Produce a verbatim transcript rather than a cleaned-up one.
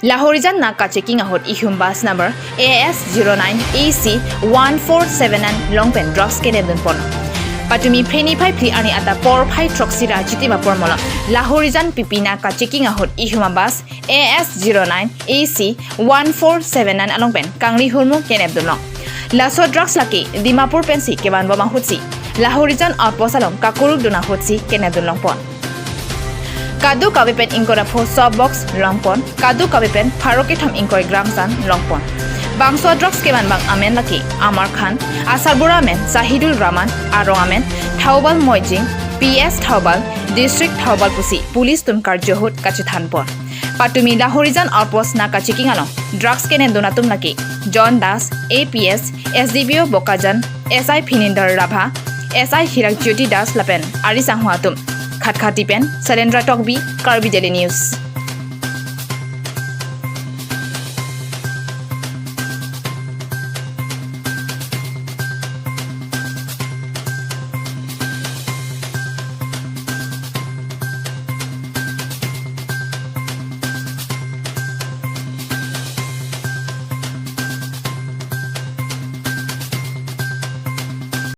Lahorijan naka checking ahut ihum bus number A S zero nine A C one four seven nine along pen drugs kenep dun pon. Patumi Phre niphai phli arni adap porphai throksi ra Chiti vapor malom Lahorijan P P naka checking ahut ihum bus A S zero nine A C one four seven nine along pen kangri hurmu kenep dun long. Laso drugs lake Dimapur pensi kevan bom ahutsi Lahorijan outpost along kakuruk dun ahutsi kenep dun long pon. Kadokave pen ingkoi ra pho soap box long pon, kadokave pen pharo kethom ingkoi gram san long pon. Bangso drugs kevan abang amen lake Amar Khan, asarbura amen Sahidul Rahman, arong amen Thaubal Moijing, P S Thaubal, District Thaubal pusi police atum karju ahut kachethan pon. Patumi Lahorijan outpost naka checking along drugs kenep dun atum lake John Das, A P S, S D P O Bokajan, S I Phinindar Rabha, S I Hirak Jyoti Das lapen ari sangho atum. Khatkhati pen Sailendra Tokbi, Karbi Daily News.